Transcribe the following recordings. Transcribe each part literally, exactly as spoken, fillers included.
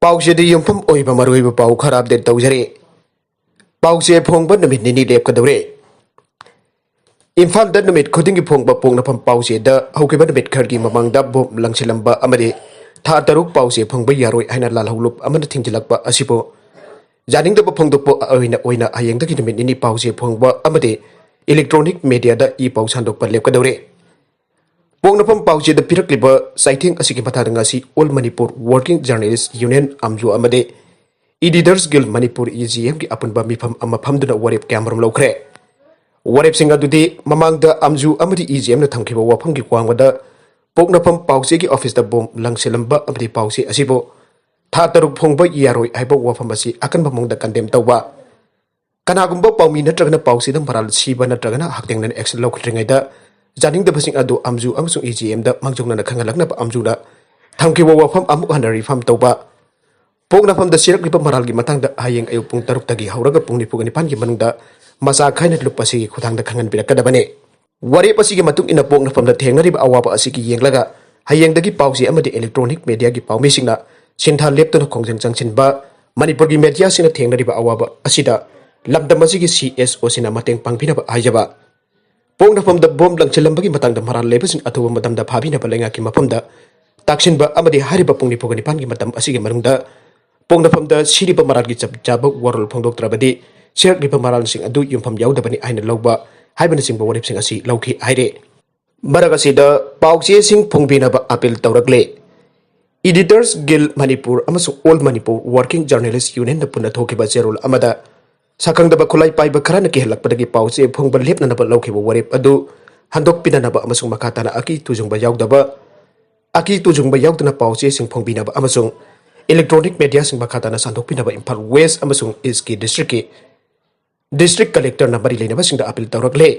ꯄꯥꯎꯆꯦꯗ ꯌꯨꯝꯐꯝ ꯑꯣꯏꯕ ꯃꯔꯨꯑꯣꯏꯕ ꯄꯥꯎ ꯈꯔ ꯑꯞꯗꯦꯠ ꯇꯧꯖꯔꯤ꯫ ꯄꯥꯎꯆꯦ ꯐꯣꯡꯕ ꯅꯨꯃꯤꯠ ꯅꯤꯅꯤ ꯂꯦꯞꯀꯗꯧꯔꯦ꯫ ꯏꯝꯐꯥꯜꯗ ꯅꯨꯃꯤꯠ ꯈꯨꯗꯤꯡꯒꯤ ꯐꯣꯡꯕ ꯄꯣꯛꯅꯐꯝ ꯄꯥꯎꯆꯦꯗ ꯍꯧꯈꯤꯕ ꯅꯨꯃꯤꯠ ꯈꯔꯒꯤ ꯃꯃꯥꯡꯗ ꯕꯣꯝ ꯂꯪꯁꯤꯜꯂꯝꯕ ꯑꯃꯗꯤ ꯊꯥ ꯇꯔꯨꯛ ꯄꯥꯎꯆꯦ ꯐꯣꯡꯕ ꯌꯥꯔꯣꯏ ꯍꯥꯏꯅ ꯂꯥꯜꯍꯧꯂꯨꯞ ꯑꯃꯅ ꯊꯤꯡꯖꯤꯜꯂꯛꯄ ꯑꯁꯤꯕꯨ ꯌꯥꯅꯤꯡꯗꯕ ꯐꯣꯡꯗꯣꯛꯄ ꯑꯣꯏꯅ, ꯑꯣꯏꯅ ꯍꯌꯦꯡꯗꯒꯤ ꯅꯨꯃꯤꯠ ꯅꯤꯅꯤ ꯄꯥꯎꯆꯦ ꯐꯣꯡꯕ ꯑꯃꯗꯤ ꯏꯂꯦꯛꯇ꯭ꯔꯣꯅꯤꯛ ꯃꯦꯗꯤꯌꯥꯗ ꯏ ꯄꯥꯎ ꯁꯟꯗꯣꯛꯄ ꯂꯦꯞꯀꯗꯧꯔꯦ꯫ ꯄꯣꯛꯅꯐꯝ ꯄꯥꯎꯆꯦꯗ ꯄꯤꯔꯛꯂꯤꯕ ꯆꯩꯊꯦꯡ ꯑꯁꯤꯒꯤ ꯃꯇꯥꯡꯗ ꯉꯁꯤ All Manipur Working Journalist Union, ꯑꯝꯖꯨ, ꯑꯃꯗꯤ Editors Guild Manipur, E G M ꯒꯤ ꯑꯄꯨꯟꯕ ꯃꯤꯐꯝ ꯑꯃ ꯐꯝꯗꯨꯅ ꯋꯥꯔꯦꯞ ꯀꯌꯥꯃꯔꯨꯝ ꯂꯧꯈ꯭ꯔꯦ꯫ ꯋꯥꯔꯦꯞꯁꯤꯡ ꯑꯗꯨꯗꯤ ꯃꯃꯥꯡꯗ ꯑꯝꯖꯨ ꯑꯃꯗꯤ E G M ꯅ ꯊꯝꯈꯤꯕ ꯋꯥꯐꯝꯒꯤ ꯋꯥꯡꯃꯗ ꯄꯣꯛꯅꯐꯝ ꯄꯥꯎꯆꯦꯒꯤ ꯑꯣꯐꯤꯁꯇ ꯕꯣꯝ ꯂꯪꯁꯤꯜꯂꯝꯕ ꯑꯃꯗꯤ ꯄꯥꯎꯆꯦ ꯑꯁꯤꯕꯨ ꯊꯥ ꯇꯔꯨꯛ ꯐꯣꯡꯕ ꯌꯥꯔꯣꯏ ꯍꯥꯏꯕ ꯋꯥꯐꯝ ꯑꯁꯤ ꯑꯀꯟꯕ ꯃꯑꯣꯡꯗ ꯀꯟꯗꯦꯝ ꯇꯧꯕ, ꯀꯅꯥꯒꯨꯝꯕ ꯄꯥꯎꯃꯤ ꯅꯠꯇ꯭ꯔꯒꯅ ꯄꯥꯎꯆꯦꯗ ꯃꯔꯥꯜ ꯁꯤꯕ ꯅꯠꯇ꯭ꯔꯒꯅ ꯍꯛꯊꯦꯡꯅꯅ action ꯂꯧꯈꯤꯗ꯭ꯔꯤꯉꯩꯗ ꯌꯥꯅꯤꯡꯗꯕꯁꯤꯡ ꯑꯗꯨ ꯑꯝꯖꯨ ꯑꯃꯁꯨꯡ E G M ꯗ ꯃꯥꯡꯖꯧꯅꯅ ꯈꯪꯍꯜꯂꯛꯅꯕ ꯑꯝꯖꯨꯅ ꯊꯝꯈꯤꯕ ꯋꯥꯐꯝ ꯑꯃꯨꯛ ꯍꯟꯅ reaffirm ꯇꯧꯕ, ꯄꯣꯛꯅꯐꯝꯗ ꯁꯤꯔꯛꯂꯤꯕ ꯃꯔꯥꯜꯒꯤ ꯃꯇꯥꯡꯗ ꯍꯌꯦꯡ ꯑꯌꯨꯛ ꯄꯨꯡ ꯇꯔꯨꯛꯇꯒꯤ ꯍꯧꯔꯒ ꯄꯨꯡ ꯅꯤꯐꯨꯒ ꯅꯤꯄꯥꯟꯒꯤ ꯃꯅꯨꯡꯗ ꯃꯆꯥ ꯈꯥꯏꯅ ꯂꯨꯞ ꯑꯁꯤꯒꯤ ꯈꯨꯠꯊꯥꯡꯗ ꯈꯪꯍꯟꯕꯤꯔꯛꯀꯗꯕꯅꯤ꯫ ꯋꯥꯔꯦꯞ ꯑꯁꯤꯒꯤ ꯃꯇꯨꯡ ꯏꯟꯅ ꯄꯣꯛꯅꯐꯝꯗ ꯊꯦꯡꯅꯔꯤꯕ ꯑꯋꯥꯕ ꯑꯁꯤꯒꯤ ꯌꯦꯡꯂꯒ ꯍꯌꯦꯡꯗꯒꯤ ꯄꯥꯎꯆꯦ ꯑꯃꯗꯤ electronic media ꯒꯤ ꯄꯥꯎꯃꯤꯁꯤꯡꯅ ꯁꯤꯟꯊꯥ ꯂꯦꯞꯇꯨꯅ ꯈꯣꯡꯖꯪ ꯆꯪꯁꯤꯟꯕ, ꯃꯅꯤꯄꯨꯔꯒꯤ media ꯁꯤꯡꯅ ꯊꯦꯡꯅꯔꯤꯕ ꯑꯋꯥꯕ ꯑꯁꯤꯗ ꯂꯝꯗꯝ ꯑꯁꯤꯒꯤ C S O ꯁꯤꯅ ꯃꯇꯦꯡ ꯄꯥꯡꯕꯤꯅꯕ ꯍꯥꯏꯖꯕ꯫ ꯄꯣꯛꯅꯐꯝꯗ ꯕꯣꯝ ꯂꯪꯁꯤꯜꯂꯝꯕꯒꯤ ꯃꯇꯥꯡꯗ ꯃꯔꯥꯜ ꯂꯩꯕꯁꯤꯡ ꯑꯊꯨꯕ ꯃꯇꯝꯗ ꯐꯥꯕꯤꯅꯕ ꯂꯩꯉꯥꯛꯀꯤ ꯃꯐꯝꯗ ꯇꯥꯛꯁꯤꯟꯕ ꯑꯃꯗꯤ ꯍꯥꯏꯔꯤꯕ ꯄꯨꯡ ꯅꯤꯐꯨꯒ ꯅꯤꯄꯥꯟꯒꯤ ꯃꯇꯝ ꯑꯁꯤꯒꯤ ꯃꯅꯨꯡꯗ ꯄꯣꯛꯅꯐꯝꯗ ꯁꯤꯔꯤꯕ ꯃꯔꯥꯜꯒꯤ ꯆꯞ ꯆꯥꯕ ꯋꯥꯔꯣꯜ ꯐꯣꯡꯗꯣꯛꯇ꯭ꯔꯕꯗꯤ ꯁꯤꯔꯛꯂꯤꯕ ꯃꯔꯥꯜꯁꯤꯡ ꯑꯗꯨ ꯌꯨꯝꯐꯝ ꯌꯥꯎꯗꯕꯅꯤ ꯍꯥꯏꯅ ꯂꯧꯕ ꯍꯥꯏꯕꯅꯆꯤꯡꯕ ꯋꯥꯔꯦꯞꯁꯤꯡ ꯑꯁꯤ ꯂꯧꯈꯤ ꯍꯥꯏꯔꯦ꯫ ꯃꯔꯛ ꯑꯁꯤꯗ ꯄꯥꯎꯆꯦꯁꯤꯡ ꯐꯣꯡꯕꯤꯅꯕ ꯑꯄꯤꯜ ꯇꯧꯔꯛꯂꯦ꯫ Editors Guild Manipur ꯑꯃꯁꯨꯡ All Manipur Working Journalist Union ꯅ ꯄꯨꯟꯅ ꯊꯣꯛꯈꯤꯕ ꯆꯦꯔꯣꯜ ꯑꯃꯗ ꯁꯛꯈꯪꯗꯕ ꯈꯨꯠꯂꯥꯏ ꯄꯥꯏꯕ ꯈꯔꯅ ꯀꯤꯍꯜꯂꯛꯄꯗꯒꯤ ꯄꯥꯎꯆꯦ ꯐꯣꯡꯕ ꯂꯦꯞꯅꯅꯕ ꯂꯧꯈꯤꯕ ꯋꯥꯔꯦꯞ ꯑꯗꯨ ꯍꯟꯗꯣꯛꯄꯤꯅꯅꯕ ꯑꯃꯁꯨꯡ ꯃꯈꯥ ꯇꯥꯅ ꯑꯀꯤ ꯇꯨꯖꯨꯡꯕ ꯌꯥꯎꯗꯕ, ꯑꯀꯤ ꯇꯨꯖꯨꯡꯕ ꯌꯥꯎꯗꯅ ꯄꯥꯎꯆꯦꯁꯤꯡ ꯐꯣꯡꯕꯤꯅꯕ ꯑꯃꯁꯨꯡ electronic media ꯁꯤꯡ ꯃꯈꯥ ꯇꯥꯅ ꯁꯟꯗꯣꯛꯄꯤꯅꯕ ꯏꯝꯐꯥꯜ West ꯑꯃꯁꯨꯡ East ꯀꯤ district ꯀꯤ district collector ꯅ ꯃꯔꯤ ꯂꯩꯅꯕꯁꯤꯡꯗ ꯑꯄꯤꯜ ꯇꯧꯔꯛꯂꯦ꯫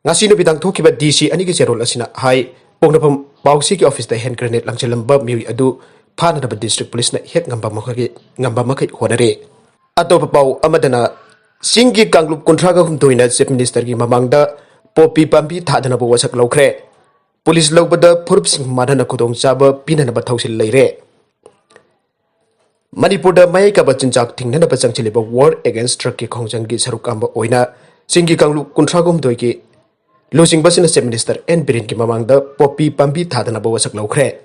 ꯉꯁꯤ ꯅꯨꯃꯤꯗꯥꯡ ꯊꯣꯛꯈꯤꯕ D C ꯑꯅꯤꯒꯤ ꯆꯦꯔꯣꯜ ꯑꯁꯤꯅ ꯍꯥꯏ, ꯄꯣꯛꯅꯐꯝ ꯄꯥꯎꯆꯦꯒꯤ ꯑꯣꯐꯤꯁꯇ hand grenade ꯂꯪꯁꯤꯜꯂꯝꯕ ꯃꯤꯑꯣꯏ ꯑꯗꯨ ꯐꯥꯅꯅꯕ district police ꯅ ꯍꯦꯛ ꯉꯝꯕ ꯃꯈꯩ, ꯉꯝꯕ ꯃꯈꯩ ꯍꯣꯠꯅꯔꯦ꯫ ꯑꯇꯣꯞꯄ ꯄꯥꯎ ꯑꯃꯗꯅ, ꯆꯤꯡꯒꯤ ꯀꯥꯡꯂꯨꯞ ꯀꯨꯟꯊ꯭ꯔꯥꯒ ꯍꯨꯝꯗꯣꯏꯅ Chief Minister ꯒꯤ ꯃꯃꯥꯡꯗ ꯄꯣꯄꯤ ꯄꯥꯝꯕꯤ ꯊꯥꯗꯅꯕ ꯋꯥꯁꯛ ꯂꯧꯈ꯭ꯔꯦ꯫ Police ꯂꯧꯕꯗ ꯐꯨꯔꯨꯞꯁꯤꯡ ꯃꯥꯟꯅꯅ ꯈꯨꯗꯣꯡꯆꯥꯕ ꯄꯤꯅꯅꯕ ꯊꯧꯁꯤꯜ ꯂꯩꯔꯦ꯫ ꯃꯅꯤꯄꯨꯔꯗ ꯃꯌꯥꯏ ꯀꯥꯕ ꯆꯤꯟꯖꯥꯛ ꯊꯤꯡꯅꯅꯕ ꯆꯪꯁꯤꯜꯂꯤꯕ World Against Drugꯀꯤ ꯈꯣꯡꯖꯪꯒꯤ ꯁꯔꯨꯛ ꯑꯃ ꯑꯣꯏꯅ ꯆꯤꯡꯒꯤ ꯀꯥꯡꯂꯨꯞ ꯀꯨꯟꯊ꯭ꯔꯥ ꯍꯨꯝꯗꯣꯏꯒꯤ ꯂꯨꯆꯤꯡꯕꯁꯤꯡꯅ Chief Minister ꯑꯦꯟ ꯕꯤꯔꯦꯟꯒꯤ ꯃꯃꯥꯡꯗ ꯄꯣꯄꯤ ꯄꯥꯝꯕꯤ ꯊꯥꯗꯅꯕ ꯋꯥꯁꯛ ꯂꯧꯈ꯭ꯔꯦ꯫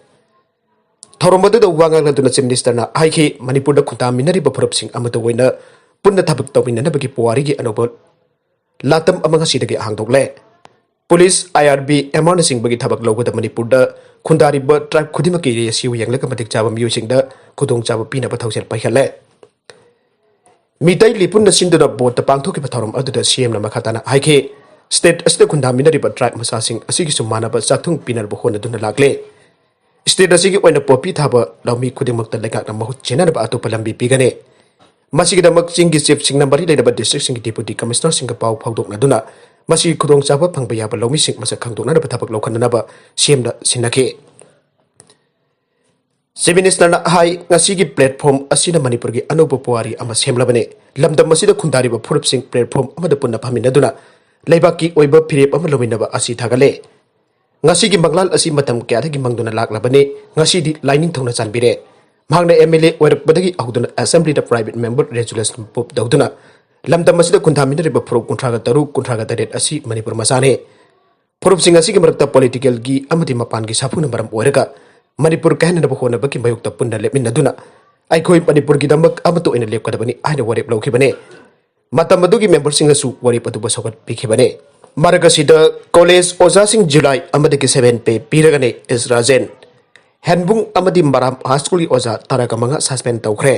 ꯊꯧꯔꯝ ꯑꯗꯨꯗ ꯋꯥ ꯉꯥꯡꯂꯗꯨꯅ Chief Ministerꯅ ꯍꯥꯏꯈꯤ, ꯃꯅꯤꯄꯨꯔꯗ ꯈꯨꯟꯗꯥꯃꯤꯟꯅꯔꯤꯕ ꯐꯨꯔꯨꯞꯁꯤꯡ ꯑꯃꯠꯇ ꯑꯣꯏꯅ ꯄꯨꯟꯅ ꯊꯕꯛ ꯇꯧꯃꯤꯟꯅꯅꯕꯒꯤ ꯄꯨꯋꯥꯔꯤꯒꯤ ꯑꯅꯧꯕ ꯂꯥꯇꯝ ꯑꯃ ꯉꯁꯤꯗꯒꯤ ꯍꯥꯡꯗꯣꯛꯂꯦ꯫ ꯄꯨꯂꯤꯁ, ꯑꯥꯏ ꯑꯥꯔ ꯕꯤ, ꯑꯦꯝ ꯑꯥꯔꯅꯆꯤꯡꯕꯒꯤ ꯊꯕꯛ ꯂꯧꯕꯗ ꯃꯅꯤꯄꯨꯔꯗ ꯈꯨꯟꯗꯥꯔꯤꯕ tribe ꯈꯨꯗꯤꯡꯃꯛꯀꯤ ꯔꯦꯁꯤꯌꯣ ꯌꯦꯡꯂꯒ ꯃꯇꯤꯛ ꯆꯥꯕ ꯃꯤꯑꯣꯏꯁꯤꯡꯗ ꯈꯨꯗꯣꯡꯆꯥꯕ ꯄꯤꯅꯕ ꯊꯧꯁꯤꯜ ꯄꯥꯏꯈꯠꯂꯦ꯫ ꯃꯤꯇꯩ ꯂꯤꯄꯨꯟꯅ ꯁꯤꯟꯗꯨꯅ ꯕꯣꯔꯗ ꯄꯥꯡꯊꯣꯛꯈꯤꯕ ꯊꯧꯔꯝ ꯑꯗꯨꯗ ꯁꯤ ꯑꯦꯝꯅ ꯃꯈꯥ ꯇꯥꯅ ꯍꯥꯏꯈꯤ, state ꯑꯁꯤꯗ ꯈꯨꯟꯗꯥꯃꯤꯟꯅꯔꯤꯕ tribe ꯃꯆꯥꯁꯤꯡ ꯑꯁꯤꯒꯤꯁꯨ ꯃꯥꯟꯅꯕ ꯆꯥꯛꯊꯨꯡ ꯄꯤꯅꯅꯕ ꯍꯣꯠꯅꯗꯨꯅ ꯂꯥꯛꯂꯦ꯫ State ꯑꯁꯤꯒꯤ ꯑꯣꯏꯅ ꯄꯣꯄꯤ ꯊꯥꯕ ꯂꯧꯃꯤ ꯈꯨꯗꯤꯡꯃꯛꯇ ꯂꯩꯉꯥꯛꯅ ꯃꯍꯨꯠ ꯁꯤꯟꯅꯅꯕ ꯑꯇꯣꯞꯄ ꯂꯝꯕꯤ ꯄꯤꯒꯅꯤ꯫ ꯃꯁꯤꯒꯤꯗꯃꯛ ꯆꯤꯡꯒꯤ chiefꯁꯤꯡꯅ ꯃꯔꯤ ꯂꯩꯅꯕ districtꯁꯤꯡꯒꯤ deputy commissionerꯁꯤꯡꯒ ꯄꯥꯎ ꯐꯥꯎꯗꯣꯛꯅꯗꯨꯅ ꯃꯁꯤꯒꯤ ꯈꯨꯗꯣꯡꯆꯥꯕ ꯐꯪꯕ ꯌꯥꯕ ꯂꯧꯃꯤꯁꯤꯡ ꯃꯁꯛ ꯈꯪꯗꯣꯛꯅꯅꯕ ꯊꯕꯛ ꯂꯧꯈꯠꯅꯅꯕ ꯁꯤ ꯑꯦꯝꯅ ꯁꯤꯟꯅꯈꯤ꯫ Chief Ministerꯅ ꯍꯥꯏ, ꯉꯁꯤꯒꯤ platform ꯑꯁꯤꯅ ꯃꯅꯤꯄꯨꯔꯒꯤ ꯑꯅꯧꯕ ꯄꯨꯋꯥꯔꯤ ꯑꯃ ꯁꯦꯝꯂꯕꯅꯤ꯫ ꯂꯝꯗꯝ ꯑꯁꯤꯗ ꯈꯨꯟꯗꯥꯔꯤꯕ ꯐꯨꯔꯨꯞꯁꯤꯡ platform ꯑꯃꯗ ꯄꯨꯟꯅ ꯐꯝꯃꯤꯟꯅꯗꯨꯅ ꯂꯩꯕꯥꯛꯀꯤ ꯑꯣꯏꯕ ꯐꯤꯔꯦꯞ ꯑꯃ ꯂꯧꯃꯤꯟꯅꯕ ꯑꯁꯤ ꯊꯥꯒꯠꯂꯦ꯫ ꯉꯁꯤꯒꯤ ꯃꯪꯂꯥꯟ ꯑꯁꯤ ꯃꯇꯝ ꯀꯌꯥꯗꯒꯤ ꯃꯪꯗꯨꯅ ꯂꯥꯛꯂꯕꯅꯤ, ꯉꯁꯤꯗꯤ ꯂꯥꯏꯅꯤꯡꯊꯧꯅ ꯆꯥꯟꯕꯤꯔꯦ꯫ ꯃꯍꯥꯛꯅ ꯑꯦꯝ ꯑꯦꯜ ꯑꯦ ꯑꯣꯏꯔꯛꯄꯗꯒꯤ ꯍꯧꯗꯨꯅ assemblyꯗ private member resolution move ꯇꯧꯗꯨꯅ ꯂꯝꯗꯝ ꯑꯁꯤꯗ ꯈꯨꯟꯗꯥꯃꯤꯟꯅꯔꯤꯕ ꯐꯨꯔꯨꯞ ꯀꯨꯟꯊ꯭ꯔꯥꯒ ꯇꯔꯨꯛ, ꯀꯨꯟꯊ꯭ꯔꯥꯒ ꯇꯔꯦꯠ ꯑꯁꯤ ꯃꯅꯤꯄꯨꯔ ꯃꯆꯥꯅꯤ꯫ ꯐꯨꯔꯨꯞꯁꯤꯡ ꯑꯁꯤꯒꯤ ꯃꯔꯛꯇ politicalꯒꯤ ꯑꯃꯗꯤ ꯃꯄꯥꯟꯒꯤ ꯁꯥꯐꯨꯅ ꯃꯔꯝ ꯑꯣꯏꯔꯒ ꯃꯅꯤꯄꯨꯔ ꯀꯥꯏꯍꯟꯅꯅꯕ ꯍꯣꯠꯅꯕꯒꯤ ꯃꯥꯌꯣꯛꯇ ꯄꯨꯟꯅ ꯂꯦꯞꯃꯤꯟꯅꯗꯨꯅ ꯑꯩꯈꯣꯏ ꯃꯅꯤꯄꯨꯔꯒꯤꯗꯃꯛ ꯑꯃꯠꯇ ꯑꯣꯏꯅ ꯂꯦꯞꯀꯗꯕꯅꯤ ꯍꯥꯏꯅ ꯋꯥꯔꯦꯞ ꯂꯧꯈꯤꯕꯅꯤ꯫ ꯃꯇꯝ ꯑꯗꯨꯒꯤ memberꯁꯤꯡꯅꯁꯨ ꯋꯥꯔꯦꯞ ꯑꯗꯨꯕꯨ ꯁꯧꯒꯠꯄꯤꯈꯤꯕꯅꯤ꯫ ꯃꯔꯛ ꯑꯁꯤꯗ college ꯑꯣꯖꯥꯁꯤꯡ July ꯑꯃꯗꯒꯤ seven pay ꯄꯤꯔꯒꯅꯤ꯫ ꯑꯦꯁ ꯔꯥꯖꯦꯟ꯫ ꯍꯦꯟꯕꯨꯡ ꯑꯃꯗꯤ ꯃꯔꯥꯝ high schoolꯒꯤ ꯑꯣꯖꯥ ꯇꯔꯥꯒ ꯃꯉꯥ suspend ꯇꯧꯈ꯭ꯔꯦ꯫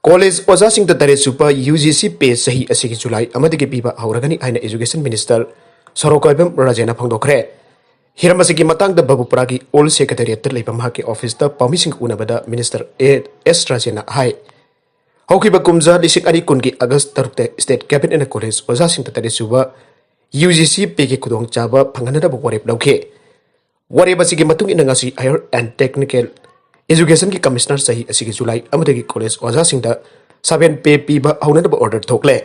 College ꯑꯣꯖꯥꯁꯤꯡꯗ ꯇꯔꯦꯠ ꯁꯨꯕ U G C pay ꯆꯍꯤ ꯑꯁꯤꯒꯤ July ꯑꯃꯗꯒꯤ ꯄꯤꯕ ꯍꯧꯔꯒꯅꯤ ꯍꯥꯏꯅ Education Minister ꯁꯣꯔꯣꯛꯈꯣꯏꯕꯝ ꯔꯥꯖꯦꯟꯅ ꯐꯣꯡꯗꯣꯛꯈ꯭ꯔꯦ꯫ ꯍꯤꯔꯝ ꯑꯁꯤꯒꯤ ꯃꯇꯥꯡꯗ ꯕꯕꯨꯄꯨꯔꯥꯒꯤ old secretariatꯇ ꯂꯩꯕ ꯃꯍꯥꯛꯀꯤ officeꯇ ꯄꯥꯎꯃꯤꯁꯤꯡꯒ ꯎꯅꯕꯗ Minister ꯑꯦ ꯑꯦꯁ ꯔꯥꯖꯦꯟꯅ ꯍꯥꯏ, ꯍꯧꯈꯤꯕ ꯀꯨꯝꯖꯥ ꯂꯤꯁꯤꯡ ꯑꯅꯤ ꯀꯨꯟꯒꯤ August ꯇꯔꯨꯛꯇ state cabinetꯅ college ꯑꯣꯖꯥꯁꯤꯡꯗ ꯇꯔꯦꯠ ꯁꯨꯕ U G C payꯒꯤ ꯈꯨꯗꯣꯡꯆꯥꯕ ꯐꯪꯍꯟꯅꯅꯕ ꯋꯥꯔꯦꯞ ꯂꯧꯈꯤ꯫ ꯋꯥꯔꯦꯞ ꯑꯁꯤꯒꯤ ꯃꯇꯨꯡ ꯏꯟꯅ ꯉꯁꯤ Higher and Technical Educationꯒꯤ Commissioner ꯆꯍꯤ ꯑꯁꯤꯒꯤ July ꯑꯃꯗꯒꯤ college ꯑꯣꯖꯥꯁꯤꯡꯗ seven pay ꯄꯤꯕ ꯍꯧꯅꯅꯕ order ꯊꯣꯛꯂꯦ꯫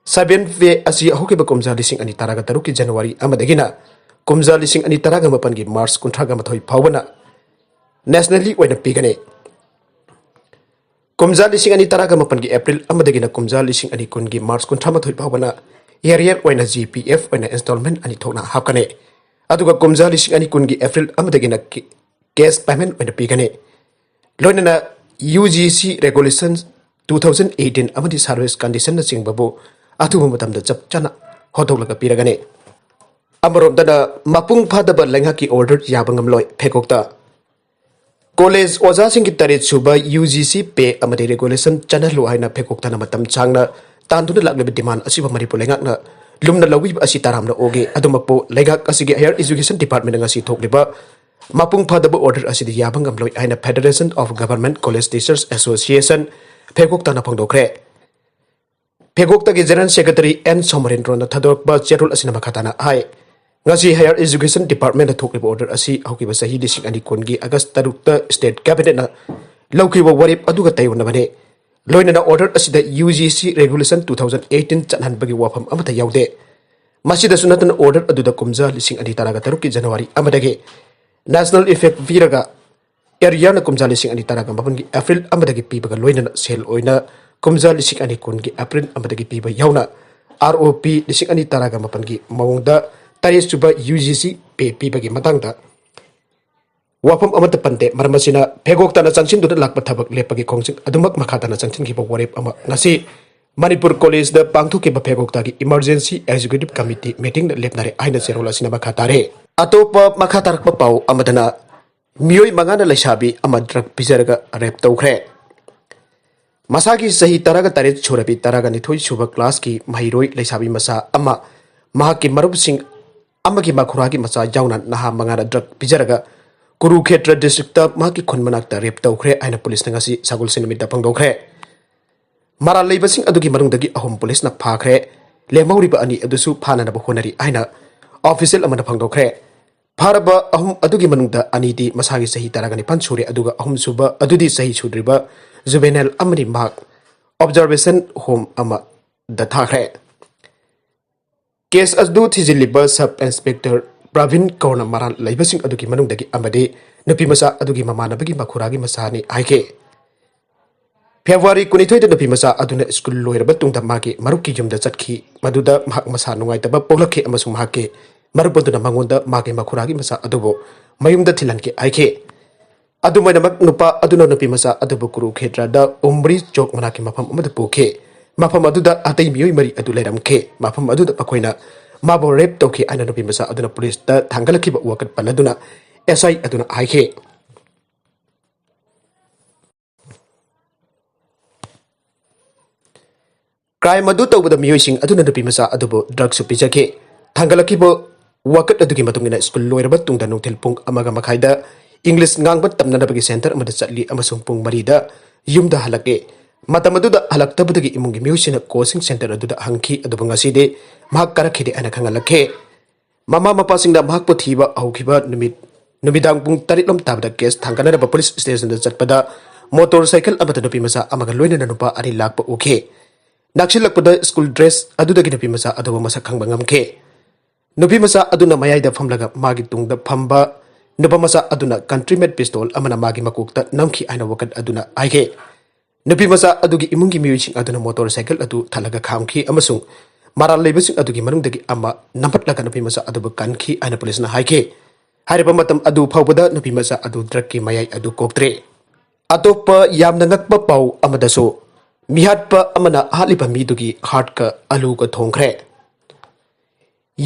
Seven pay ꯑꯁꯤ ꯍꯧꯈꯤꯕ ꯀꯨꯝꯖꯥ ꯂꯤꯁꯤꯡ ꯑꯅꯤ ꯇꯔꯥꯒ ꯇꯔꯨꯛꯀꯤ January ꯑꯃꯗꯒꯤꯅ ꯀꯨꯝꯖꯥ ꯂꯤꯁꯤꯡ ꯑꯅꯤ ꯇꯔꯥꯒ ꯃꯥꯄꯟꯒꯤ March ꯀꯨꯟꯊ꯭ꯔꯥꯒ ꯃꯥꯊꯣꯏ ꯐꯥꯎꯕꯅ ꯅꯦꯁꯅꯦꯜꯂꯤ ꯑꯣꯏꯅ ꯄꯤꯒꯅꯤ꯫ ꯀꯨꯝꯖꯥ ꯂꯤꯁꯤꯡ ꯑꯅꯤ ꯇꯔꯥꯒ ꯃꯥꯄꯟꯒꯤ ꯑꯦꯄ꯭ꯔꯤꯜ ꯑꯃꯗꯒꯤꯅ ꯀꯨꯝꯖꯥ ꯂꯤꯁꯤꯡ ꯑꯅꯤ ꯀꯨꯟꯒꯤ ꯃꯥꯔꯆ ꯀꯨꯟꯊ꯭ꯔꯥ ꯃꯥꯊꯣꯏ ꯐꯥꯎꯕꯅ ꯑꯦꯔꯤꯌꯔ ꯑꯣꯏꯅ ꯖꯤ ꯄꯤ ꯑꯦꯐ ꯑꯣꯏꯅ ꯏꯟꯁꯇꯣꯜꯃꯦꯟ ꯑꯅꯤ ꯊꯣꯛꯅ ꯍꯥꯞꯀꯅꯤ꯫ ꯑꯗꯨꯒ ꯀꯨꯝꯖꯥ ꯂꯤꯁꯤꯡ ꯑꯅꯤ ꯀꯨꯟꯒꯤ ꯑꯦꯄ꯭ꯔꯤꯜ ꯑꯃꯗꯒꯤꯅ ꯀꯦ-, ꯀꯦꯁ ꯄꯦꯃꯦꯟ ꯑꯣꯏꯅ ꯄꯤꯒꯅꯤ꯫ ꯂꯣꯏꯅꯅ U G C regulation two thousand eighteen ꯑꯃꯗꯤ ꯁꯥꯔꯚꯤꯁ ꯀꯟꯗꯤꯁꯟꯅꯆꯤꯡꯕꯕꯨ ꯑꯊꯨꯕ ꯃꯇꯝꯗ ꯆꯞ ꯆꯥꯅ ꯍꯣꯠꯇꯣꯛꯂꯒ ꯄꯤꯔꯒꯅꯤ꯫ ꯑꯃꯔꯣꯝꯗꯅ ꯃꯄꯨꯡ ꯐꯥꯗꯕ ꯂꯩꯉꯥꯛꯀꯤ ꯑꯣꯔꯗꯔ ꯌꯥꯕ ꯉꯝꯂꯣꯏ꯫ ꯐꯦꯀꯣꯛꯇ ꯀꯣꯂꯦꯖ ꯑꯣꯖꯥꯁꯤꯡꯒꯤ ꯇꯔꯦꯠ ꯁꯨꯕ ꯌꯨ ꯖꯤ ꯁꯤ ꯄꯦ ꯑꯃꯗꯤ ꯔꯦꯒꯨꯂꯦꯁꯟ ꯆꯠꯅꯍꯜꯂꯨ ꯍꯥꯏꯅ ꯐꯦꯀꯣꯛꯇꯅ ꯃꯇꯝ ꯁꯥꯡꯅ ꯇꯥꯟꯗꯨꯅ ꯂꯥꯛꯂꯤꯕ ꯗꯤꯃꯥꯟ ꯑꯁꯤꯕꯨ ꯃꯅꯤꯄꯨꯔ ꯂꯩꯉꯥꯛꯅ ꯂꯨꯝꯅ ꯂꯧꯕꯤꯕ ꯑꯁꯤ ꯇꯔꯥꯝꯅ ꯑꯣꯛꯏ꯫ ꯑꯗꯨꯃꯛꯄꯨ ꯂꯩꯉꯥꯛ ꯑꯁꯤꯒꯤ ꯍꯥꯌꯔ ꯑꯦꯖꯨꯀꯦꯁꯟ ꯗꯤꯄꯥꯔꯠꯃꯦꯟꯅ ꯉꯁꯤ ꯊꯣꯛꯂꯤꯕ ꯃꯄꯨꯡ ꯐꯥꯗꯕ ꯑꯣꯔꯗꯔ ꯑꯁꯤꯗꯤ ꯌꯥꯕ ꯉꯝꯂꯣꯏ ꯍꯥꯏꯅ Federation of Government College Teachers Association ꯐꯦꯀꯣꯛꯇꯅ ꯐꯣꯡꯗꯣꯛꯈ꯭ꯔꯦ꯫ ꯐꯦꯀꯣꯛꯇꯒꯤ ꯖꯦꯅꯔꯦꯜ ꯁꯦꯀ꯭ꯔꯦꯇꯔꯤ ꯑꯦꯟ ꯁꯣꯃꯔꯦꯟꯗ꯭ꯔꯣꯅ ꯊꯥꯗꯣꯔꯛꯄ ꯆꯦꯔꯣꯜ ꯑꯁꯤꯅ ꯃꯈꯥ ꯇꯥꯅ ꯍꯥꯏ, ꯉꯁꯤ ꯍꯥꯌꯔ ꯑꯦꯖꯨꯀꯦꯁꯟ ꯗꯤꯄꯥꯔꯠꯃꯦꯟꯗ ꯊꯣꯛꯂꯤꯕ ꯑꯣꯔꯗꯔ ꯑꯁꯤ ꯍꯧꯈꯤꯕ ꯆꯍꯤ ꯂꯤꯁꯤꯡ ꯑꯅꯤ ꯀꯨꯟꯒꯤ ꯑꯥꯒꯁ ꯇꯔꯨꯛꯇ ꯁ꯭ꯇꯦꯠ ꯀꯦꯕꯤꯅꯦꯠꯅ ꯂꯧꯈꯤꯕ ꯋꯥꯔꯦꯞ ꯑꯗꯨꯒ ꯇꯥꯏꯑꯣꯟꯅꯕꯅꯤ꯫ ꯂꯣꯏꯅꯅ ꯑꯣꯔꯗꯔ ꯑꯁꯤꯗ U G C regulation two thousand eighteen ꯆꯠꯍꯟꯕꯒꯤ ꯋꯥꯐꯝ ꯑꯃꯠꯇ ꯌꯥꯎꯗꯦ꯫ ꯃꯁꯤꯗꯁꯨ ꯅꯠꯇꯅ ꯑꯣꯔꯗꯔ ꯑꯗꯨꯗ ꯀꯨꯝꯖꯥ ꯂꯤꯁꯤꯡ ꯑꯅꯤ ꯇꯔꯥꯒ ꯇꯔꯨꯛꯀꯤ ꯖꯅꯋꯥꯔꯤ ꯑꯃꯗꯒꯤ ꯅꯦꯁꯅꯦꯜ ꯏꯐꯦꯛ ꯄꯤꯔꯒ ꯑꯦꯔꯤꯌꯔꯅ ꯀꯨꯝꯖꯥ ꯂꯤꯁꯤꯡ ꯑꯅꯤ ꯇꯔꯥꯒ ꯃꯥꯄꯟꯒꯤ ꯑꯦꯄ꯭ꯔꯤꯜ ꯑꯃꯗꯒꯤ ꯄꯤꯕꯒ ꯂꯣꯏꯅꯅ ꯁꯦꯜ ꯑꯣꯏꯅ ꯀꯨꯝꯖꯥ ꯂꯤꯁꯤꯡ ꯑꯅꯤ ꯀꯨꯟꯒꯤ ꯑꯦꯄ꯭ꯔꯤꯜ ꯑꯃꯗꯒꯤ ꯄꯤꯕ ꯌꯥꯎꯅ ꯑꯥꯔ ꯑꯣ ꯄꯤ ꯂꯤꯁꯤꯡ ꯑꯅꯤ ꯇꯔꯥꯒ ꯃꯥꯄꯟꯒꯤ ꯃꯑꯣꯡꯗ ꯇꯔꯦꯠ ꯁꯨꯕ ꯌꯨ ꯖꯤ ꯁꯤ ꯄꯦ ꯄꯤꯕꯒꯤ ꯃꯇꯥꯡꯗ ꯋꯥꯐꯝ ꯑꯃꯠꯇ ꯄꯟꯗꯦ꯫ ꯃꯔꯝ ꯑꯁꯤꯅ ꯐꯦꯒꯣꯛꯇꯅ ꯆꯪꯁꯤꯟꯗꯨꯅ ꯂꯥꯛꯄ ꯊꯕꯛ ꯂꯦꯞꯄꯒꯤ ꯈꯣꯡꯖꯪ ꯑꯗꯨꯃꯛ ꯃꯈꯥ ꯇꯥꯅ ꯆꯪꯁꯤꯟꯈꯤꯕ ꯋꯥꯔꯦꯞ ꯑꯃ ꯉꯁꯤ ꯃꯅꯤꯄꯨꯔ ꯀꯣꯂꯦꯖꯗ ꯄꯥꯡꯊꯣꯛꯈꯤꯕ ꯐꯦꯒꯣꯛꯇꯒꯤ ꯏꯃꯔꯖꯦꯟꯁꯤ ꯑꯦꯛꯖꯤꯀ꯭ꯌꯨꯇꯤꯚ ꯀꯃꯤꯇꯤ ꯃꯤꯇꯤꯡꯗ ꯂꯦꯞꯅꯔꯦ ꯍꯥꯏꯅ ꯆꯦꯔꯣꯜ ꯑꯁꯤꯅ ꯃꯈꯥ ꯇꯥꯔꯦ꯫ ꯑꯇꯣꯞꯄ ꯃꯈꯥ ꯇꯥꯔꯛꯄ ꯄꯥꯎ ꯑꯃꯗꯅ ꯃꯤꯑꯣꯏ ꯃꯉꯥꯅ ꯂꯩꯁꯥꯕꯤ ꯑꯃ ꯗ꯭ꯔꯒ ꯄꯤꯖꯔꯒ ꯔꯦꯞ ꯇꯧꯈ꯭ꯔꯦ꯫ ꯃꯁꯥꯒꯤ ꯆꯍꯤ ꯇꯔꯥꯒ ꯇꯔꯦꯠ ꯁꯨꯔꯕꯤ ꯇꯔꯥꯒ ꯅꯤꯊꯣꯏ ꯁꯨꯕ ꯀ꯭ꯂꯥꯁꯀꯤ ꯃꯍꯩꯔꯣꯏ ꯂꯩꯁꯥꯕꯤ ꯃꯆꯥ ꯑꯃ ꯃꯍꯥꯛꯀꯤ ꯃꯔꯨꯞꯁꯤꯡ ꯑꯃꯒꯤ ꯃꯈꯨꯔꯥꯒꯤ ꯃꯆꯥ ꯌꯥꯎꯅ ꯅꯍꯥ ꯃꯉꯥꯅ ꯗ꯭ꯔꯒ ꯄꯤꯖꯔꯒ ꯀꯨꯔꯨꯈꯦꯇ꯭ꯔ ꯗꯤꯁꯇ꯭ꯔꯤꯛꯇ ꯃꯍꯥꯛꯀꯤ ꯈꯨꯟ ꯃꯅꯥꯛꯇ ꯔꯦꯞ ꯇꯧꯈ꯭ꯔꯦ ꯍꯥꯏꯅ ꯄꯨꯂꯤꯁꯅ ꯉꯁꯤ ꯁꯒꯣꯜꯁꯦꯟ ꯅꯨꯃꯤꯠꯇ ꯐꯣꯡꯗꯣꯛꯈ꯭ꯔꯦ꯫ ꯃꯔꯥꯜ ꯂꯩꯕꯁꯤꯡ ꯑꯗꯨꯒꯤ ꯃꯅꯨꯡꯗꯒꯤ ꯑꯍꯨꯝ ꯄꯨꯂꯤꯁꯅ ꯐꯥꯈ꯭ꯔꯦ꯫ ꯂꯦꯝꯍꯧꯔꯤꯕ ꯑꯅꯤ ꯑꯗꯨꯁꯨ ꯐꯥꯅꯅꯕ ꯍꯣꯠꯅꯔꯤ ꯍꯥꯏꯅ ꯑꯣꯐꯤꯁꯤꯌꯦꯜ ꯑꯃꯅ ꯐꯣꯡꯗꯣꯛꯈ꯭ꯔꯦ꯫ ꯐꯥꯔꯕ ꯑꯍꯨꯝ ꯑꯗꯨꯒꯤ ꯃꯅꯨꯡꯗ ꯑꯅꯤꯗꯤ ꯃꯁꯥꯒꯤ ꯆꯍꯤ ꯇꯔꯥꯒ ꯅꯤꯄꯥꯟ ꯁꯨꯔꯦ, ꯑꯗꯨꯒ ꯑꯍꯨꯝꯁꯨꯕ ꯑꯗꯨꯗꯤ ꯆꯍꯤ ꯁꯨꯗ꯭ꯔꯤꯕ ꯖꯨꯕꯦꯅꯥꯏꯜ ꯑꯃꯅꯤ꯫ ꯃꯍꯥꯛ ꯑꯣꯕꯖꯥꯔꯕꯦꯁꯟ ꯍꯣꯝ ꯑꯃꯗ ꯊꯥꯈ꯭ꯔꯦ꯫ ꯀꯦꯁ ꯑꯗꯨ ꯊꯤꯖꯤꯜꯂꯤꯕ ꯁꯕ ꯏꯟꯁꯄꯦꯛꯇꯔ ꯄ꯭ꯔꯕꯤꯟ ꯀꯧꯔꯅ ꯃꯔꯥꯜ ꯂꯩꯕꯁꯤꯡ ꯑꯗꯨꯒꯤ ꯃꯅꯨꯡꯗꯒꯤ ꯑꯃꯗꯤ ꯅꯨꯄꯤ ꯃꯆꯥ ꯑꯗꯨꯒꯤ ꯃꯃꯥꯟꯅꯕꯒꯤ ꯃꯈꯨꯔꯥꯒꯤ ꯃꯆꯥꯅꯤ ꯍꯥꯏꯈꯤ꯫ ꯐꯦꯕ꯭ꯔꯨꯋꯥꯔꯤ ꯀꯨꯟꯅꯤꯊꯣꯏꯗ ꯅꯨꯄꯤ ꯃꯆꯥ ꯑꯗꯨꯅ ꯁ꯭ꯀꯨꯜ ꯂꯣꯏꯔꯕ ꯇꯨꯡꯗ ꯃꯥꯒꯤ ꯃꯔꯨꯞꯀꯤ ꯌꯨꯝꯗ ꯆꯠꯈꯤ꯫ ꯃꯗꯨꯗ ꯃꯍꯥꯛ ꯃꯁꯥ ꯅꯨꯡꯉꯥꯏꯇꯕ ꯄꯣꯛꯂꯛꯈꯤ ꯑꯃꯁꯨꯡ ꯃꯍꯥꯛꯀꯤ ꯃꯔꯨꯞ ꯑꯗꯨꯅ ꯃꯉꯣꯟꯗ ꯃꯥꯒꯤ ꯃꯈꯨꯔꯥꯒꯤ ꯃꯆꯥ ꯑꯗꯨꯕꯨ ꯃꯌꯨꯝꯗ ꯊꯤꯜꯍꯟꯈꯤ ꯍꯥꯏꯈꯤ꯫ ꯑꯗꯨꯃꯥꯏꯅꯃꯛ, ꯅꯨꯄꯥ ꯑꯗꯨꯅ ꯅꯨꯄꯤ ꯃꯆꯥ ꯑꯗꯨꯕꯨ ꯀꯨꯔꯨꯈꯦꯇ꯭ꯔꯗ ꯎꯝꯔꯤ ꯆꯣꯛ ꯃꯅꯥꯛꯀꯤ ꯃꯐꯝ ꯑꯃꯗ ꯄꯨꯈꯤ꯫ ꯃꯐꯝ ꯑꯗꯨꯗ ꯑꯇꯩ ꯃꯤꯑꯣꯏ ꯃꯔꯤ ꯑꯗꯨ ꯂꯩꯔꯝꯈꯤ꯫ ꯃꯐꯝ ꯑꯗꯨꯗ ꯃꯈꯣꯏꯅ ꯃꯥꯕꯨ ꯔꯦꯞ ꯇꯧꯈꯤ ꯍꯥꯏꯅ ꯅꯨꯄꯤ ꯃꯆꯥ ꯑꯗꯨꯅ ꯄꯨꯂꯤꯁꯇ ꯊꯥꯡꯒꯠꯂꯛꯈꯤꯕ ꯋꯥꯀꯠ ꯄꯜꯂꯗꯨꯅ ꯑꯦꯁ ꯑꯥꯏ ꯑꯗꯨꯅ ꯍꯥꯏꯈꯤ꯫ ꯀ꯭ꯔꯥꯏꯝ ꯑꯗꯨ ꯇꯧꯕꯗ ꯃꯤꯑꯣꯏꯁꯤꯡ ꯑꯗꯨꯅ ꯅꯨꯄꯤ ꯃꯆꯥ ꯑꯗꯨꯕꯨ ꯗ꯭ꯔꯒꯁꯨ ꯄꯤꯖꯈꯤ꯫ ꯊꯥꯡꯒꯠꯂꯛꯈꯤꯕ ꯋꯥꯀꯠ ꯑꯗꯨꯒꯤ ꯃꯇꯨꯡ ꯏꯟꯅ, ꯁ꯭ꯀꯨꯜ ꯂꯣꯏꯔꯕ ꯇꯨꯡꯗ ꯅꯨꯡꯊꯤꯜ ꯄꯨꯡ ꯑꯃꯒ ꯃꯈꯥꯏꯗ ꯏꯪꯂꯤꯁ ꯉꯥꯡꯕ ꯇꯝꯅꯅꯕꯒꯤ ꯁꯦꯟꯇꯔ ꯑꯃꯗ ꯆꯠꯂꯤ ꯑꯃꯁꯨꯡ ꯄꯨꯡ ꯃꯔꯤꯗ ꯌꯨꯝꯗ ꯍꯜꯂꯛꯏ꯫ ꯃꯇꯝ ꯑꯗꯨꯗ ꯍꯜꯂꯛꯇꯕꯗꯒꯤ ꯏꯃꯨꯡꯒꯤ ꯃꯤꯑꯣꯏꯁꯤꯡꯅ ꯀꯣꯆꯤꯡ ꯁꯦꯟꯇꯔ ꯑꯗꯨꯗ ꯍꯪꯈꯤ, ꯑꯗꯨꯕꯨ ꯉꯁꯤꯗꯤ ꯃꯍꯥꯛ ꯀꯥꯔꯛꯈꯤꯗꯦ ꯍꯥꯏꯅ ꯈꯪꯍꯜꯂꯛꯈꯤ꯫ ꯃꯃꯥ ꯃꯄꯥꯁꯤꯡꯅ ꯃꯍꯥꯛꯄꯨ ꯊꯤꯕ ꯍꯧꯈꯤꯕ ꯅꯨꯃꯤꯠ ꯅꯨꯃꯤꯗꯥꯡ ꯄꯨꯡ ꯇꯔꯦꯠ ꯂꯣꯝ ꯇꯥꯕꯗ ꯀꯦꯁ ꯊꯥꯡꯒꯠꯅꯅꯕ ꯄꯨꯂꯤꯁ ꯁ꯭ꯇꯦꯁꯟꯗ ꯆꯠꯄꯗ ꯃꯣꯇꯣꯔ ꯁꯥꯏꯀꯜ ꯑꯃꯗ ꯅꯨꯄꯤ ꯃꯆꯥ ꯑꯃꯒ ꯂꯣꯏꯅꯅ ꯅꯨꯄꯥ ꯑꯅꯤ ꯂꯥꯛꯄ ꯎꯈꯤ꯫ ꯅꯛꯁꯤꯜꯂꯛꯄꯗ ꯁ꯭ꯀꯨꯜ ꯗ꯭ꯔꯦꯁ ꯑꯗꯨꯗꯒꯤ ꯅꯨꯄꯤ ꯃꯆꯥ ꯑꯗꯨꯕꯨ ꯃꯁꯛ ꯈꯪꯕ ꯉꯝꯈꯤ꯫ ꯅꯨꯄꯤ ꯃꯆꯥ ꯑꯗꯨꯅ ꯃꯌꯥꯏꯗ ꯐꯝꯂꯒ ꯃꯥꯒꯤ ꯇꯨꯡꯗ ꯐꯝꯕ ꯅꯨꯄꯥ ꯃꯆꯥ ꯑꯗꯨꯅ ꯀꯟꯇ꯭ꯔꯤ ꯃꯦꯠ ꯄꯤꯁꯇꯣꯜ ꯑꯃꯅ ꯃꯥꯒꯤ ꯃꯀꯣꯛꯇ ꯅꯝꯈꯤ ꯍꯥꯏꯅ ꯋꯥꯀꯠ ꯑꯗꯨꯅ ꯍꯥꯏꯈꯤ꯫ ꯅꯨꯄꯤ ꯃꯆꯥ ꯑꯗꯨꯒꯤ ꯏꯃꯨꯡꯒꯤ ꯃꯤꯑꯣꯏꯁꯤꯡ ꯑꯗꯨꯅ ꯃꯣꯇꯣꯔ ꯁꯥꯏꯀꯜ ꯑꯗꯨ ꯊꯜꯂꯒ ꯈꯥꯝꯈꯤ ꯑꯃꯁꯨꯡ ꯃꯔꯥꯜ ꯂꯩꯕꯁꯤꯡ ꯑꯗꯨꯒꯤ ꯃꯅꯨꯡꯗꯒꯤ ꯑꯃ ꯅꯝꯍꯠꯂꯒ ꯅꯨꯄꯤ ꯃꯆꯥ ꯑꯗꯨꯕꯨ ꯀꯟꯈꯤ ꯍꯥꯏꯅ ꯄꯨꯂꯤꯁꯅ ꯍꯥꯏꯈꯤ꯫ ꯍꯥꯏꯔꯤꯕ ꯃꯇꯝ ꯑꯗꯨ ꯐꯥꯎꯕꯗ ꯅꯨꯄꯤ ꯃꯆꯥ ꯑꯗꯨ ꯗ꯭ꯔꯒꯀꯤ ꯃꯌꯥꯏ ꯑꯗꯨ ꯀꯣꯛꯇ꯭ꯔꯦ꯫ ꯑꯇꯣꯞꯄ ꯌꯥꯝꯅ ꯉꯛꯄ ꯄꯥꯎ ꯑꯃꯗꯁꯨ, ꯃꯤꯍꯥꯠꯄ ꯑꯃꯅ ꯍꯥꯠꯂꯤꯕ ꯃꯤꯗꯨꯒꯤ ꯍꯥꯔꯠꯀ ꯑꯂꯨꯒ ꯊꯣꯡꯈ꯭ꯔꯦ꯫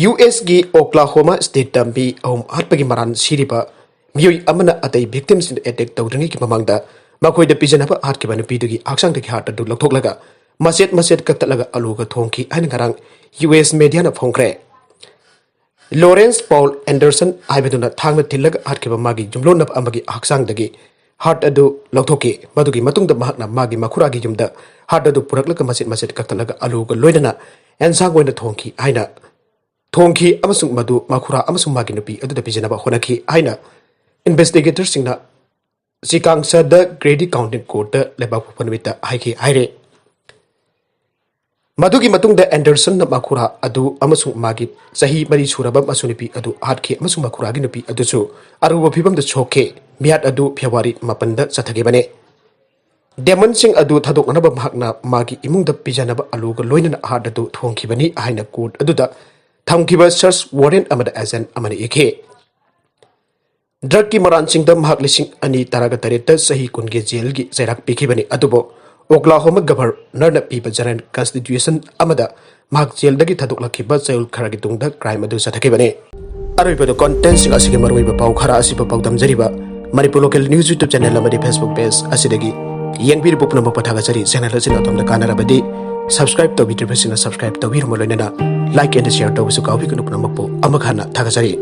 ꯌꯨ ꯑꯦꯁꯀꯤ ꯑꯣꯀ꯭ꯂꯥꯍꯣꯃꯥ ꯁ꯭ꯇꯦꯠꯇ ꯃꯤ ꯑꯍꯨꯝ ꯍꯥꯠꯄꯒꯤ ꯃꯔꯥꯜ ꯁꯤꯔꯤꯕ ꯃꯤꯑꯣꯏ ꯑꯃꯅ ꯑꯇꯩ ꯚꯤꯛꯇꯤꯝꯁꯤꯡꯗ ꯑꯦꯇꯦꯛ ꯇꯧꯗ꯭ꯔꯤꯉꯩꯒꯤ ꯃꯃꯥꯡꯗ ꯃꯈꯣꯏꯗ ꯄꯤꯖꯅꯕ ꯍꯥꯠꯈꯤꯕ ꯅꯨꯄꯤꯗꯨꯒꯤ ꯍꯛꯆꯥꯡꯗꯒꯤ ꯍꯥꯔꯠ ꯑꯗꯨ ꯂꯧꯊꯣꯛꯂꯒ ꯃꯆꯦꯠ ꯃꯆꯦꯠ ꯀꯛꯊꯠꯂꯒ ꯑꯂꯨꯒ ꯊꯣꯡꯈꯤ ꯍꯥꯏꯅ ꯉꯔꯥꯡ ꯌꯨ ꯑꯦꯁ ꯃꯦꯗꯤꯌꯥꯅ ꯐꯣꯡꯈ꯭ꯔꯦ꯫ ꯂꯣꯔꯦꯟꯁ ꯄꯥꯎꯜ ꯑꯦꯟꯗꯔꯁꯟ ꯍꯥꯏꯕꯗꯨꯅ ꯊꯥꯡꯅ ꯊꯤꯜꯂꯒ ꯍꯥꯠꯈꯤꯕ ꯃꯥꯒꯤ ꯌꯨꯝꯂꯣꯟꯅꯕ ꯑꯃꯒꯤ ꯍꯛꯆꯥꯡꯗꯒꯤ ꯍꯥꯔꯠ ꯑꯗꯨ ꯂꯧꯊꯣꯛꯈꯤ꯫ ꯃꯗꯨꯒꯤ ꯃꯇꯨꯡꯗ ꯃꯍꯥꯛꯅ ꯃꯥꯒꯤ ꯃꯈꯨꯔꯥꯒꯤ ꯌꯨꯝꯗ ꯍꯥꯔꯠ ꯑꯗꯨ ꯄꯨꯔꯛꯂꯒ ꯃꯆꯦꯠ ꯃꯆꯦꯠ ꯀꯛꯊꯠꯂꯒ ꯑꯂꯨꯒ ꯂꯣꯏꯅꯅ ꯑꯦꯟꯁꯥꯡ ꯑꯣꯏꯅ ꯊꯣꯡꯈꯤ ꯍꯥꯏꯅ ꯊꯣꯡꯈꯤ ꯑꯃꯁꯨꯡ ꯃꯗꯨ ꯃꯈꯨꯔꯥ ꯑꯃꯁꯨꯡ ꯃꯥꯒꯤ ꯅꯨꯄꯤ ꯑꯗꯨꯗ ꯄꯤꯖꯅꯕ ꯍꯣꯠꯅꯈꯤ ꯍꯥꯏꯅ ꯏꯟꯚꯦꯁꯇꯤꯒꯦꯇꯔꯁꯤꯡꯅ ꯆꯤꯀꯥꯡꯁꯥꯗ ꯒ꯭ꯔꯦꯗꯤ ꯀꯥꯎꯟꯇꯤ ꯀꯣꯔꯠꯇ ꯂꯩꯕꯥꯛꯄꯣꯛꯄ ꯅꯨꯃꯤꯠꯇ ꯍꯥꯏꯈꯤ ꯍꯥꯏꯔꯦ꯫ ꯃꯗꯨꯒꯤ ꯃꯇꯨꯡꯗ ꯑꯦꯟꯗꯔꯁꯟꯅ ꯃꯈꯨꯔꯥ ꯑꯗꯨ ꯑꯃꯁꯨꯡ ꯃꯥꯒꯤ ꯆꯍꯤ ꯃꯔꯤ ꯁꯨꯔꯕ ꯃꯁꯨ ꯅꯨꯄꯤ ꯑꯗꯨ ꯍꯥꯠꯈꯤ ꯑꯃꯁꯨꯡ ꯃꯈꯨꯔꯥꯒꯤ ꯅꯨꯄꯤ ꯑꯗꯨꯁꯨ ꯑꯔꯨꯕ ꯐꯤꯚꯝꯗ ꯁꯣꯛꯈꯤ꯫ ꯃꯤꯍꯥꯠ ꯑꯗꯨ ꯐꯦꯕ꯭ꯔꯨꯋꯥꯔꯤ ꯃꯥꯄꯟꯗ ꯆꯠꯊꯈꯤꯕꯅꯤ꯫ ꯗꯦꯃꯟꯁꯤꯡ ꯑꯗꯨ ꯊꯥꯗꯣꯛꯅꯅꯕ ꯃꯍꯥꯛꯅ ꯃꯥꯒꯤ ꯏꯃꯨꯡꯗ ꯄꯤꯖꯅꯕ ꯑꯂꯨꯒ ꯂꯣꯏꯅꯅ ꯍꯥꯔꯠ ꯑꯗꯨ ꯊꯣꯡꯈꯤꯕꯅꯤ ꯍꯥꯏꯅ ꯀꯣꯔꯠ ꯑꯗꯨꯗ ꯊꯝꯈꯤꯕ ꯁꯔꯆ ꯋꯥꯔꯦꯟ ꯑꯃꯗ ꯑꯦꯖꯦꯟ ꯑꯃꯅ ꯏꯈꯤ꯫ ꯗ꯭ꯔꯒꯀꯤ ꯃꯔꯥꯟꯁꯤꯡꯗ ꯃꯍꯥꯛ ꯂꯤꯁꯤꯡ ꯑꯅꯤ ꯇꯔꯥꯒ ꯇꯔꯦꯠꯇ ꯆꯍꯤ ꯀꯨꯟꯒꯤ ꯖꯦꯜꯒꯤ ꯆꯩꯔꯥꯛ ꯄꯤꯈꯤꯕꯅꯤ, ꯑꯗꯨꯕꯨ ꯑꯣꯀ꯭ꯂꯥꯍꯣꯃꯥ ꯒꯚꯔꯅꯔꯅ ꯄꯤꯕ ꯖꯦꯅꯔꯦꯜ ꯀꯟꯁꯇꯤꯇ꯭ꯌꯨꯁꯟ ꯑꯃꯗ ꯃꯍꯥꯛ ꯖꯦꯜꯗꯒꯤ ꯊꯥꯗꯣꯛꯂꯛꯈꯤꯕ ꯆꯌꯣꯜ ꯈꯔꯒꯤ ꯇꯨꯡꯗ ꯀ꯭ꯔꯥꯏꯝ ꯑꯗꯨ ꯆꯠꯊꯈꯤꯕꯅꯤ꯫ ꯑꯔꯣꯏꯕꯗ ꯀꯣꯟꯇꯦꯟꯁꯤꯡ ꯑꯁꯤꯒꯤ ꯃꯔꯨꯑꯣꯏꯕ ꯄꯥꯎ ꯈꯔ ꯑꯁꯤꯕꯨ ꯄꯥꯎꯗꯝꯖꯔꯤꯕ Manipur local news YouTube channel ꯑꯃꯗꯤ ꯐꯦꯁꯕꯨꯛ ꯄꯦꯖ ꯑꯁꯤꯗꯒꯤ ꯌꯦꯡꯕꯤꯔꯤꯕ ꯄꯨꯝꯅꯃꯛꯄꯨ ꯊꯥꯒꯠꯆꯔꯤ꯫ ꯆꯦꯅꯦꯜ ꯑꯁꯤꯅ ꯑꯗꯣꯝꯗ ꯀꯥꯟꯅꯔꯕꯗꯤ ꯁꯕꯁꯀ꯭ꯔꯥꯏꯕ ꯇꯧꯕꯤꯗ꯭ꯔꯤꯕꯁꯤꯡꯅ ꯁꯕꯁꯀ꯭ꯔꯥꯏꯕ ꯇꯧꯕꯤꯔꯝꯕ ꯂꯣꯏꯅꯅ ꯂꯥꯏꯛ ꯑꯦꯟ ꯁꯤꯌꯔ ꯇꯧꯕꯁꯨ ꯀꯥꯎꯕꯤꯒꯅꯨ꯫ ꯄꯨꯝꯅꯃꯛꯄꯨ ꯑꯃꯨꯛ ꯍꯟꯅ ꯊꯥꯒꯠꯆꯔꯤ꯫